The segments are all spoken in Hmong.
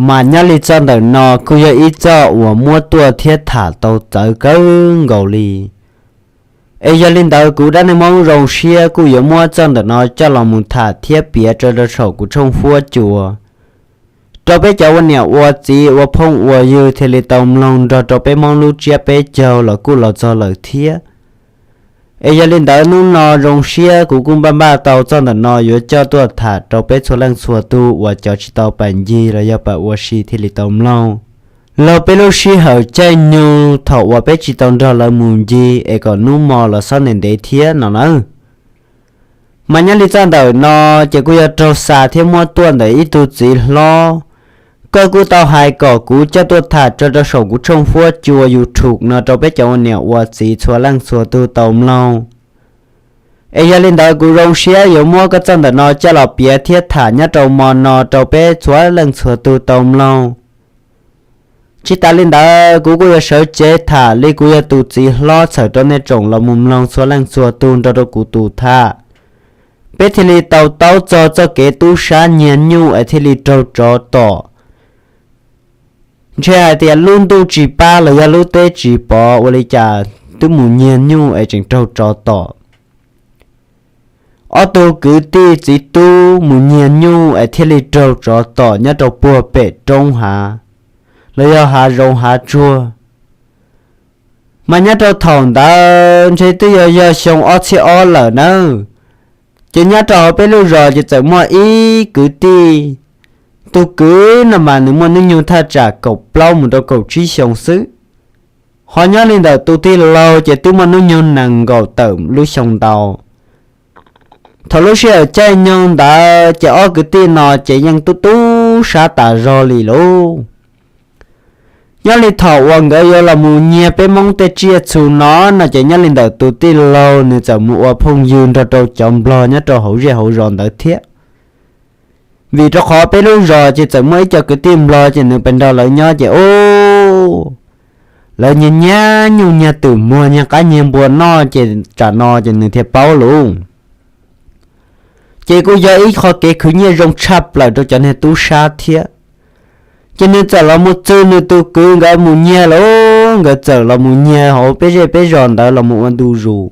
Mas nyob li txoj ntawm no kuj yog ib txoj uas muab tuaj thiab tham tau txawv kawg nkaus li. Es yog li ntawd kuv dab neeg Hmoob zoo siab kuj yuav muab txoj ntawm no coj los mus tham thiab piav rau rau saum kuv tshooj huab cua, rau peb cov ua niam ua txiv ua phooj ua ywg thiaj li tau mloog nrog rau peb Hmoob lub tsiab peb caug los kuj los txog lawm thiab. Es yog li ntawd hnub no zoo siab kuv kuj npaj npaj tau txoj ntawm no yuav coj tuaj tham rau peb txhua leej txhua tug uas cov tsis tau pais ncig los yog pais ua si thiaj li tau mloog, los peb lub sij hawm caij nyoog thaum uas peb tsis tau nrog lawv mus ncig es kom hnub hmo los xob ntev ntev thiab no nawb. Mas nyob li txoj ntawm no ces kuj yog raug xa thiab muab tuaj ntawm ib tug txiv hlob. Koj kuj tau hais kom kuv coj tuaj tham tso rau saum kuv tshooj huab cua YouTube no rau peb cov ua niam ua txiv txhua leej txhua tug tau mloog. Es yog li ntawd kuv zoo siab yuav muab koj txoj ntawm no coj los piav thiab tham nyob rau mo no rau peb txhua leej txhua tug tau mloog. Tsis tas li ntawd kuv kuj yuav sawv cev tham li kuv yog tus txiv hlob txhawm rau nej tsoom los mus mloog txhua leej txhua tug nrog rau kuv tus tham. Peb thiaj li tau taub txog txoj kev tub sab nyiag nyuj es thiaj li raug tsov tom. Ntshe hais tias lub ntuj tsis pab los yog lub teb tsis pov ua li cas twb mus nyiag nyuj es tseem raug tsov tom. Ob tug kwv tij txiv tub mus nyiag nyuj es thiaj li raug tsov tom nyob rau puag pem roob hav, los yog hav zoov hav tsuag. Mas nyob rau thaum ntawd ntshe twb yog yog xyoo ob txhiab ob lawm nawb. Ces nyob rau hauv peb lub zos ces txawm muaj ib kwv tij, tus kwv no mas nws muaj hnub nyoog thaj tsam kaum plaub mus rau kaum tsib xyoo xwb. Ho nyob li ntawm tus tij laug ces twb muaj hnub nyoog nees nkaum tawm lub xyoo ntau. Thaum lub sij hawm caij nyoog ntawd ces ob kwv tij no ces yeej tub tub sab tas zog li lauj. Nyob li thaum uas nkawd yuav los mus nyiag peb Hmoob tej tsiaj txhu no, no ces nyob li ntawm tus tij laug nws txawm mus ua phooj ywg nrog rau cov Nplog nyob rau hauv zej hauv zos ntawd thiab. Vim rau qhov peb lub zos ces txawm muaj ib co kwv tij Nplog ces nws pes nrog lawv nyob ces ub, lawv nyiag nyiag nyuj nyiag twm muag nyiag qaib nyiag npua noj ces tsam no ces nws thiaj paub lauj. Ces kuj yog ib qho kev khwv nyiaj zoo tshaj plaws rau cov niag tub sab thiab. Ces nws txawm los mus txwv nws tus kwv nkawd mus nyiag lauj, nkawd txawm los mus nyiag hauv peb zej peb zos ntawd los mus ua ntu zus.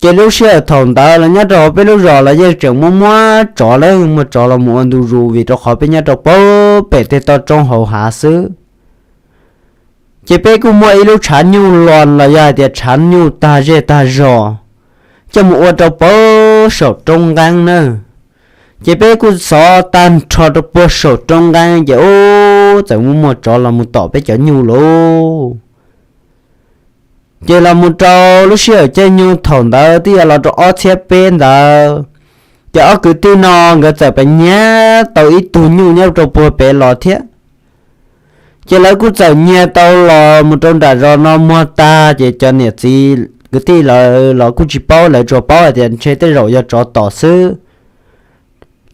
Ces lub sij hawm thaum ntawd los nyob rau hauv peb lub zos los yeej tseem muaj muaj tsov lawm, muaj tsov los mus ua ntu zus vim rau qhov peb nyob rau puag pem tej toj roob hauv hav xwb. Ces peb kuj muaj ib lub tshav nyuj los los yog hais tias tshav nyuj tag zej tag zos, coj mus ua rau puag saum roob nqeeb na. Ces peb kuj xov tag nrho rau puag saum roob nqeeb ces ub txawm muaj muaj tsov los mus tom peb cov nyuj lauj. Ces los mus rau lub sij hawm caij nyoog thaum ntawd twb yog los rau ob txhiab peb ntawd, ces ob kwv tij no nkawd txawm pes nyiag tau ib tug nyuj nyob rau puag pem los thiab. Ces lawv kuj txawm nyiag tau los mus rau nram zos no muag tag ces cov niam txiv kwv tij lawv los kuj tsis paub, lawv tsuas paub hais tias ntshe tej zaum yog tsov tom xwb.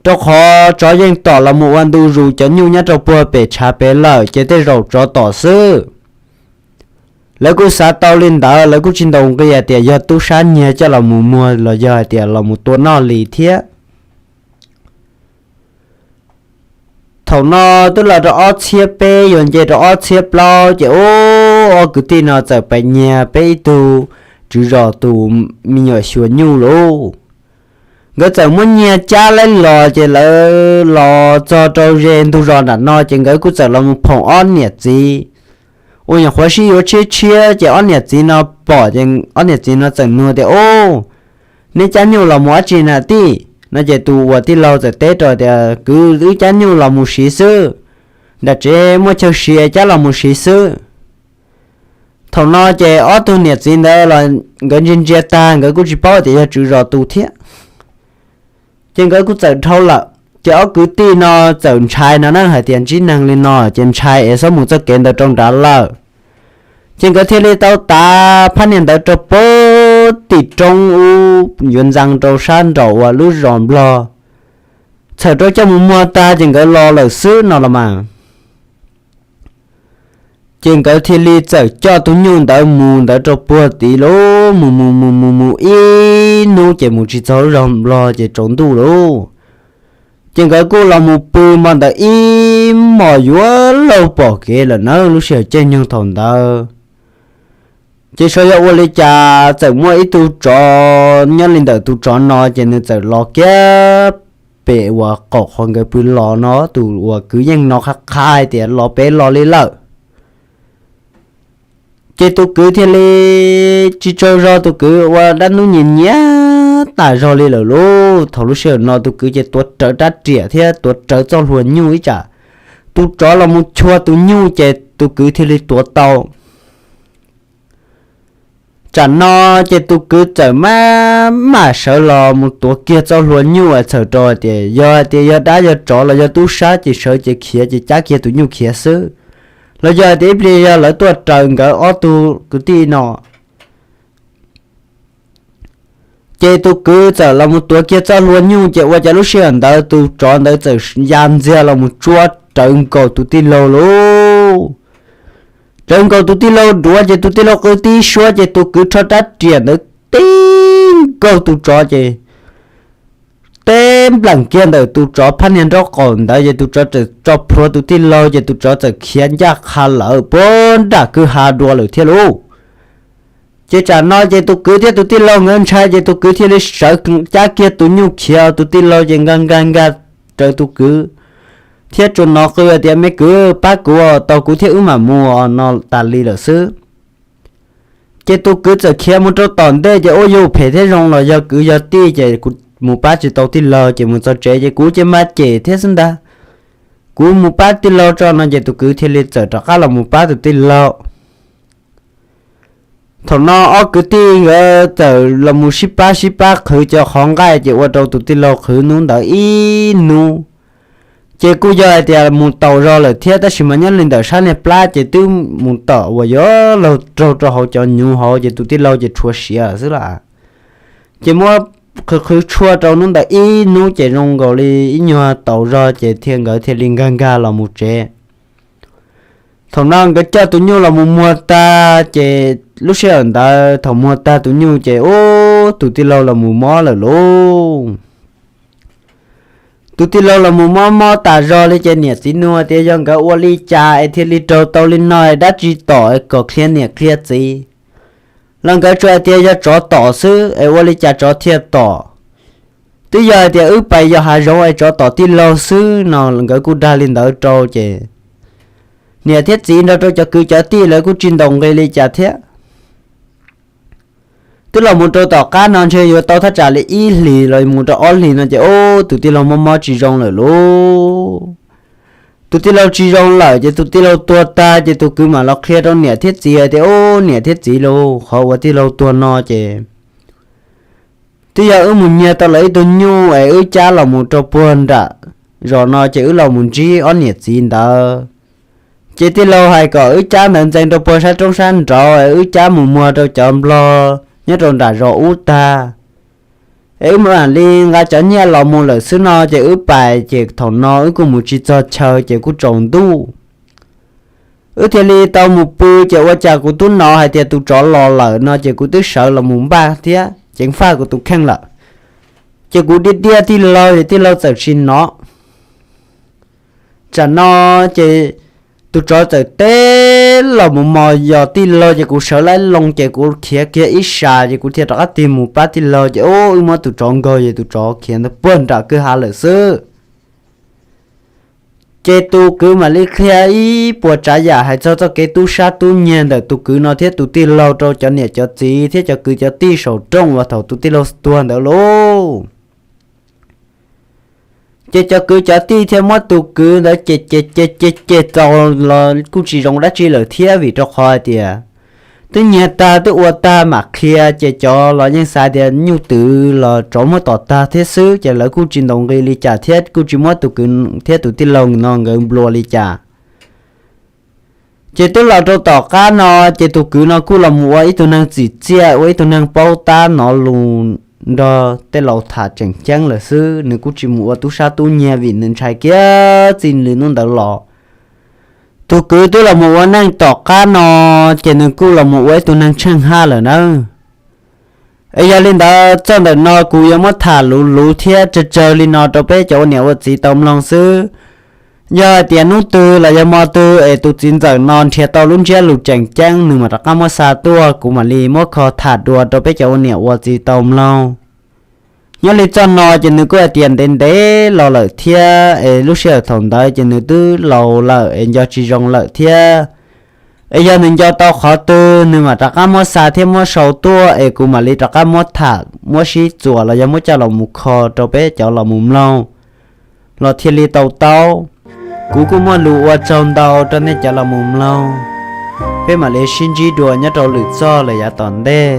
Rau qhov tsov yeej tom los mus ua ntu zus cov nyuj nyob rau puag pem tshav pem lawm ces tej zaum tsov tom xwb. Lawv kuj xav tau li ntawd, lawv kuj tsis ntaus nqi hais tias yog tub sab nyiag coj los mus muag los yog hais tias los mus tua noj li thiab. Thaum no twb los rau ob txhiab peb yuav nce rau ob txhiab plaub ces ub ob kwv tij no txawm pes nyiag peb ib tug tswv zos tus me nyuam xyuas nyuj lauj. Nkawd txawm muab nyiag cab laib los ces lawv los txog rau ze ntug zos nram no ces nkawd kuj txawm los mus phoom ob niam txiv uas nyuam qhuav sib yuav tshiab tshiab ces ob niam txiv no pom ces ob niam txiv no txawm nug tias, Ub, neb cab nyuj los mus dab tsi na tij? No ces tus uas tij laug txawm teb rau tias, Kwv, wb cab nyuj los mus siv xwb, nram tsev muaj chaw siv cab los mus siv xwb. Thaum no ces ob tug niam txiv ntawd los nkawd ntsia ntsia tag nkawd kuj tsis paub tias yog tswv zos tus thiab. Ces nkawd kuj txawm dhau lawm ces ob kwv tij no txawm ntshai no na hais tias ntsib neeg li no ces ntshai es xob mus txoj kev ntawd rau nrad lawm. Ces nkawd thiaj li tau tav phab niag ntawd rau puag tim roob ub yuav ntxeev rau sab nraum uas lub zos Nplog, txhawm rau coj mus muag tag ces nkawd los lawm xwb no los mas. Ces nkawd thiaj li txawm coj tus nyuj ntawd mus ntawd rau puag tid lauj, mus mus mus mus mus ib hnub ces mus tsis txog lub zos Nplog ces tsaus ntuj lauj. Ces nkawd kuj los mus pw hmo ntawd ib hmos yuav luag pom kev lawm nawb, lub sij hawm caij nyoog thaum ntawd. Ces xyov yog ua li cas txawm muaj ib tug tsov nyob li ntawm tus tsov no ces nws txawm los kiag pem uas qaum qhov nkawd pw los no, tus uas kwv yeej hnov qha qha hais tias los pem los li lawm. Ces tus kwv thiaj li tsis tsaug zog, tus kwv ua dab ntub nyias nyias tas zog li lawm lauj. Thaum lub sij hawm no tus kwv ces tuav rawv rab riam thiab tuav rawv txoj hlua nyuj ib tsam tus tsov los mus chua tus nyuj ces tus kwv thiaj li tuav tau. Tsam no ces tus kwv txawm maj mam sawv los mus tuav kiag txoj hlua nyuj, txhawm rau hais tias yog hais tias yog dab yog tsov los yog tub sab ces sawv ces khiav ces cab kiag tus nyuj khiav xwb, los yog hais tias ib pliag yog lawv tuaj raws nkawd ob tug kwv tij no. Ces tus kwv txawm los mus tuav kiag txoj hlua nyuj ces ua cas lub sij hawm ntawd tus tsov ntawd txawm ya ntxiag los mus tsuab rawv nkaus tus tij laug lauj. Rawv nkaus tus tij laug duav ces tus tij laug qw tib suab ces tus kwv rho rab riam ntawd tib nkaug tus tsov ces teb npleem kiag ntawm tus tsov phab niag nraub qaum ntawd ces tus tsov txawm tso plhuav tus tij laug ces tus tsov txawm khiav ncaj qha lawm puag nram kwj ha dua lawm thiab lauj. Ces tsam no ces tus kwv thiab tus tij laug nkawd ntshai ces tus kwv thiaj li sawv cab kiag tus nyuj khiav, tus tij laug ces nkag nkag nkag raws tus kwv thiab tsuas hnov qw tias me kwv pab kuv, tau kuv thiab wb mam mus no tas li lawm xwb. Ces tus kwv txawm khiav mus rau tom ntej ces ua yus phem thiab zoo los yog kwv yog tij ces kuv mus pab tsis tau tij laug ces mus txog tsev ces kuv ces mas cem thiab xwb ntag. Kuv mus pab tij laug tso no ces tus kwv thiaj li txawm rov qab los mus pab tus tij laug. Thaum no ob kwv tij nkawd txawm los mus sib pab sib pab qhwv cov qhov nqaij ces ua rau tus tij laug qhwv hnub ntawd ib hnub. Ces kuj yog hais tias mus taus zog lawm thiab tab sis mas nyob li ntawm sab niag plab ces twb mus tom uas yuav luag raug rau hauv cov nyuv hauv ces tus tij laug ces tshuav siav xwb lawm. Ces muab qhwv qhwv tshuaj rau hnub ntawd ib hnub ces zoo nkaus li ib nyuag taus zog ces thiaj nkawd thiaj li nkag nkag los mus tsev. Thaum no nkawd coj tus nyuj los mus muag tag ces lub sij hawm ntawd thaum muag tag tus nyuj ces ub tus tij laug los mus mob lawm lauj. Tus tij laug los mus mob mob tas zog li ces niam txiv nug tias yog nkawd ua li cas es thiaj li raug tau li no, dab tsi tom kom qhia niam qhia txiv. Los nkawd tsuas hais tias yog tsov tom xwb es ua li cas tsov thiaj tom. Twb yog hais tias wb pais yos hav zoov es tsov tom tij laug xwb no, nkawd kuj dag li ntawd rau ces niam thiab txiv nrog rau cov kwv cov tij lawv kuj tsis ntaus nqi li cas thiab. Twb los mus rau tom qab no ntshe yuav tau thaj tsam li ib hlis los mus rau ob hlis no ces ub tus tij laug mob mob tsis zoo lawm lauj. Tus tij laug tsis zoo lawm ces tus tij laug tuag tag ces tus kwv mam los qhia rau niam thiab txiv hais tias ub niam thiab txiv lauj, qhov uas tij laug tuag no ces twb yog wb mus nyiag tau lawv ib tug nyuj es wb cab los mus rau puag nram zos no ces wb los mus ntsib ob niam txiv ntawd. Ces tij laug hais kom wb cab ntawd ntxeev rau puag sab roob sab nraud es wb cab mus muag rau cov nplog nyob rau nram zos ub tag es wb mam li nqa cov nyiaj los mus lawm xwb no ces wb pais ces thaum no wb kuj mus tsis txog chaw ces kuj tsaus ntuj. Wb thiaj li tau mus pw ces ua cas kuv twb hnov hais tias tus tsov los lawm no ces kuv twb sawv los mus npaj thiab ceev faj kuv tus kheej lawm. Ces kuv diaj diaj tij laug es tij laug txawm tsis hnov. Tsam no ces tus tsov txawm teb los mus mos yos tij laug ces kuv sawv laib loo ces kuv khiav kiag ib sas ces kuv thiaj rov qab tig mus pab tij laug ces ub wb muab tus tsov nkaug ces tus tsov khiav ntawd puag nram kwj ha lawm xwb. Ces tus kwv mam li qhia ib puas tsav yam hais txog txoj kev tub sab tub nyiag ntawm tus kwv no thiab tus tij laug rau cov niam cov txiv thiab cov kwv cov tij saum rooj uas thaum tus tij laug tuag ntawd lauj. Ces cov kwv cov tij thiaj muab tus kwv ntawd cem cem cem cem cem txaus los kuj tsis zoo dab tsi lawm thiab vim rau qhov hais tias twb nyiag tag twb ua tag mam qhia ces cov los yeej xav tias nyuj twm los tsov muab tom tag thiab xwb ces lawv kuj tsis ntaus nqi li cas thiab kuj tsis muab tus kwv thiab tus tij laug no nkawd nplua li cas. Ces twb los rau tom qab no ces tus kwv no kuj los mus ua ib tug neeg txim txiaj ua ib tug neeg paub tab hnov lus nrog tej laus tham tseem ceeb lawm xwb, nws kuj tsis mus ua tub sab tub nyiag vim nws ntshai kiag txij li hnub ntawd los. Tus kwv twb los mus ua neej tom qab no ces nws kuj los mus ua ib tug neeg tsheej haj lawm nawb. Es yog li ntawd txoj ntawm no kuv yuav muab tham luv luv thiab tsawg tsawg li no rau peb cov ua niam ua txiv tau mloog xwb. Yog hais tias hnub twg los yog hmo twg es tus txiv ntxawm no nrhiav tau lub ntsiab lus tseem ceeb, nws mam rov qab muab xa tuaj, kuv mam li muab kho tham dua rau peb cov ua niam ua txiv tau mloog. Nyob li txoj no ces nws kuj hais tias ntev ntev los lawm thiab, es lub sij hawm thaum ntawd ces nws twb laus lawm es nco tsis zoo lawm thiab. Es yog nws nco tau qhov twg nws mam rov qab muab xa thiab muab sau tuaj es kuv mam li rov qab muab tham muab sib txuas los yog muab coj los mus kho rau peb cov los mus mloog los thiaj li tau taub. Kuv kuj muaj lus ua tsaug ntau rau nej cov los mus mloog. Peb mam li sib ntsib dua nyob rau lwm txoj lawm yav tom ntej.